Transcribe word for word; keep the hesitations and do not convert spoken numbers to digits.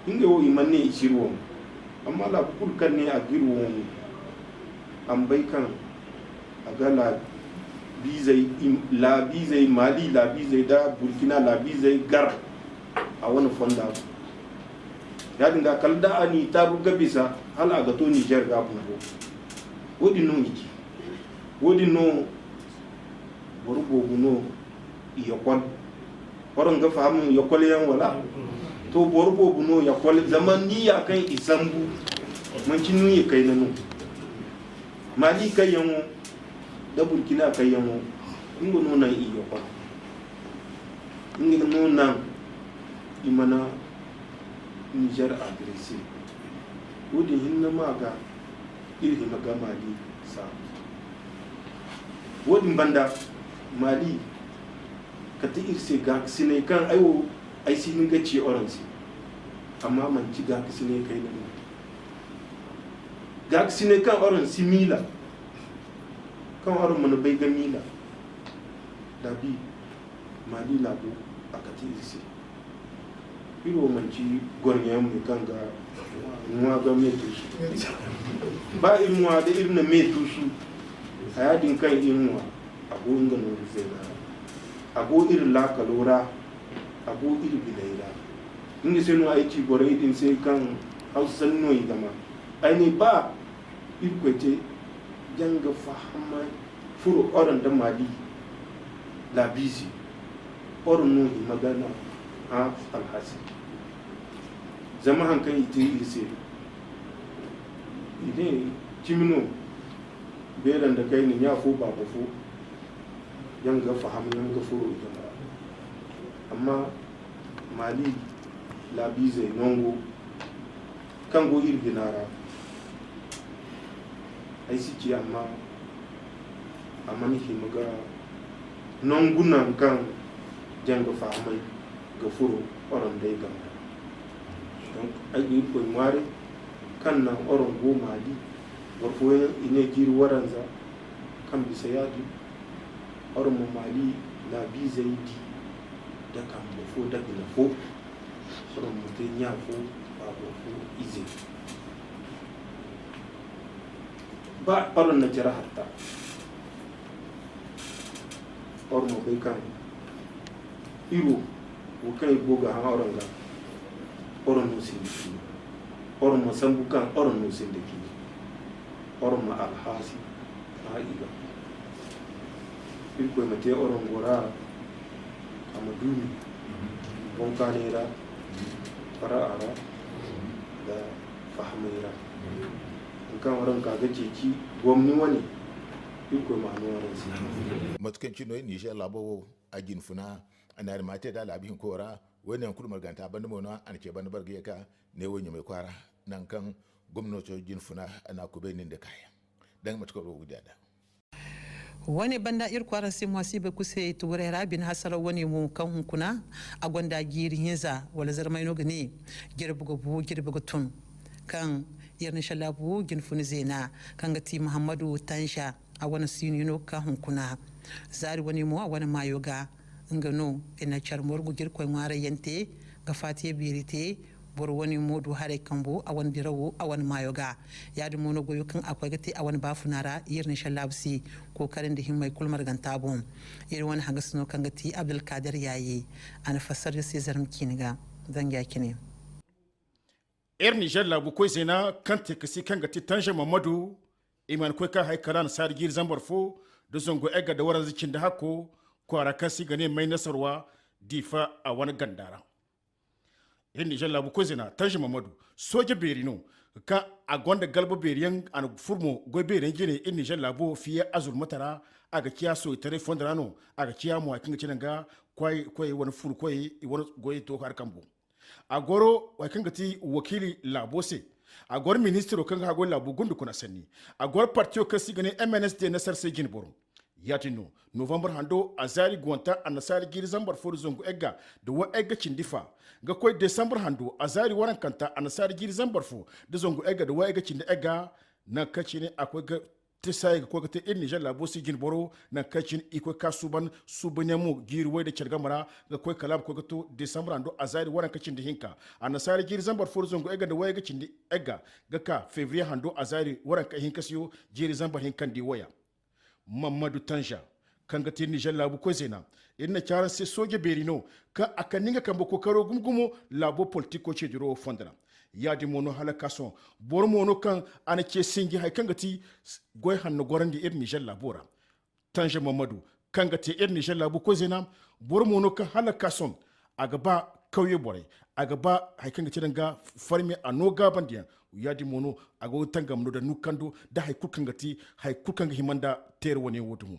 Ngey wo i mana ne i si iri wangu. Amma laabu kulu kaŋ ne a ga iri wangu, a ma bay kaŋ a ga laabiizey, laabiizey, Mali laabiizey nda Burkina laabiizey gar a wane fonda boŋ. Ya-din ga kala da a n'i taaru ga bisa hala a ga to Nizer ga bumbo. Wo-din no i ci. Wo-din no boro boobo no i yakol. Araŋ ga faham yakol yaŋ wala? To, boro boobo no yakol zama ni ya kaŋ i sambu. Manci ni ye kayna no. Mali kayyaŋo da Burkina kayyaŋo, nga no naŋ i yakol. Nga no naŋ i mana Nizer agrese. Wo-din hinne ma ga iri hima ga Mali saabu. Wo-din banda, Mali kate iri se gaakasinay kaŋ ay wo ay si hin ga ci araŋ se. Amma manci gaakasinay kayna no. Gaakasinay kaŋ araŋ si miila, kaŋ araŋ mana bay ga miila. Dabi Mali laabo a kate iri se. Iri wo manci gorŋeyaŋ me kaŋ ga ŋwa ga me tuusu. Ba iri ŋwa da iri na me tuusu, haya din kaŋ iri ŋwa, a go nga no zeena ra. A go iri laakalo ra, a go iri biney ra. Nga se no ay ci borey din se kaŋ Hawsa sanni no i ga ma. Ay ne ba Irkoy te janga fahamay furo araŋ da Mali laabiize. Araŋ no hima ga naŋ hã alhasi. Zama haŋ kaŋ i te iri se, i ne cimi no, beera nda kayna ɲa fo baaba fo yaŋ ga faham yaŋ ga furo i jama ra. Amma Mali laabiizey nango kaŋ go iri bina ra, ay si ci, amma a mana hima ga nangu naŋ kaŋ janga fahamay ga furo oroŋ day game ra. Donc ay ga Irkoy ŋwaaray kaŋ naŋ oroŋ go Mali. Boro fooyaŋ i ne jiiri waranza kaŋ bisa yaadin, oroŋ ma Mali laabiizey di da kambe fo da bine fo. Oroŋ ma te ɲa fo, baabo fo, ize. Ba oroŋ na care hatta, oroŋ ma bay kaŋ iri wo, wo kaŋ iri go ga hã oroŋ ga, oroŋ no sinda cine. Oroŋ ma sambu kaŋ oroŋ no sinda cine. Oroŋ ma alhaasi hã i ga. Irkoy ma te oroŋ gora, a ma duumi boŋkaanay ra, fara'a ra, nda fahamay ra. Haŋ kaŋ araŋ ka ga ceeci gomni wane, Irkoy ma a no araŋ se. Mate kaŋ cine no Nizer laabo wo, a jinfuna, a na alima te da laabi hinko ra, wayne yaŋ kulu marganta banda mo no a na ce banda barga ye ka ne wo Ɲamay kwaara, naŋ kaŋ gomno to jinfuna a na kubay nin da kaayaŋ. Danga mate kaŋ go ga diya da. Wane banda iri kwaara se mo a si bay kuse tuguray ra bine hasaraw wane mo kaŋ hunkuna a gonda jiiri hinza wala zarmay no ga ne jirbi ga bu jirbi ga tun, kaŋ iri na shalaabu jinfuna zeena kaŋ ga ti Muhammadu Tanja. A wane siino no ga ka hunkuna. Zaari wane mo a wane maayo ga. Nga no i na care morgu jirkoy ŋwaarayyaŋ te, ga faatiya beeri te. Boro wane mo du haray kambo a wane dirawo a wane maayo ga. Yaadin mo no goyo kaŋ a koy ga te a wane baafuna ra, iri na shalaabu se kookari nda himmay kulu marganta boŋ. Iri wane hangasino kaŋ ga ti Abdulkadir Yaaye, a na fassara iri se zarma ciini ga. Zanga ya cine. Iri Nizer laabu koy zeena kaŋ te ka si kaŋ ga ti Tanja Mamadu, i mana koy ka hay kala annasaari jiiri zambar fo da zangu egga da waranza cindi hakko kwaara kaŋ se i ga ne May Nasarwa, Difa a wane ganda ra. Iri Nizer laabu koy zeena Tanja Mamadu, sooje beeri no kaŋ a gonda galba beeri yaŋ, a na furo mo goy beeri yaŋ jine iri Nizer laabo fiye azurmata ra. A ga ciya sooyitaray fondo ra no, a ga ciya mo hay kaŋ ga ci danga koy wane furu koy i wane goyey to hari kambo. A goro hay kaŋ ga ti wakiili laabo se. A goro ministiro kaŋ ga haggoy laabo gundu kuna sanni. A goro partiyo kaŋ se i ga ne M N S D Nasar se jinboro. Yaadin no novambar hando a zaari guwanta annasaari jiiri zambar fo da zangu egga da wa egga cindi fa. Ga koy desambar hando a zaari warankanta annasaari jiiri zambar fo da zangu egga da wa egga cindi egga. Naŋ kaŋ cine a koy ga te saaya ga koy ga te iri nizer laabo si jine boro. Nangu kaŋ cine i koy ka suuban suubanyaŋ mo jiiri way da care game ra ga koy kala a ma koy ga to desambra ndo azaari waranka cindi hinka. Annasaari jiiri zambar furo zangu egga nda way ga cindi egga ga ka fevriye hando azaari waranka hinka siyo jiiri zambar hinka nda i waya. Mammadu tanja kaŋ ga te iri nizer laabu koy zeena, iri na ci araŋ se sooje beeri no kaŋ a kande nga kambe kookaro gumo-gumo laabo politiko ceediro wo fondo ra. Ya-din mo no hala ka sohõ boro mo no kaŋ a na ce sinji hari kaŋ ga ti goy hanno gorandi iri nizer laabo ra. Tanja mammadu kaŋ ga te iri nizer laabu koy zeena, boro mo no kaŋ hala ka sohõ a ga ba kawye borey, a ga ba hari kaŋ ga te danga farme a no gaabandiyaŋ. Ya-din mo no a go ga tangam no da nukando da hari kulu kaŋ ga ti hari kulu kaŋ ga hima nda teere wane wo dumo.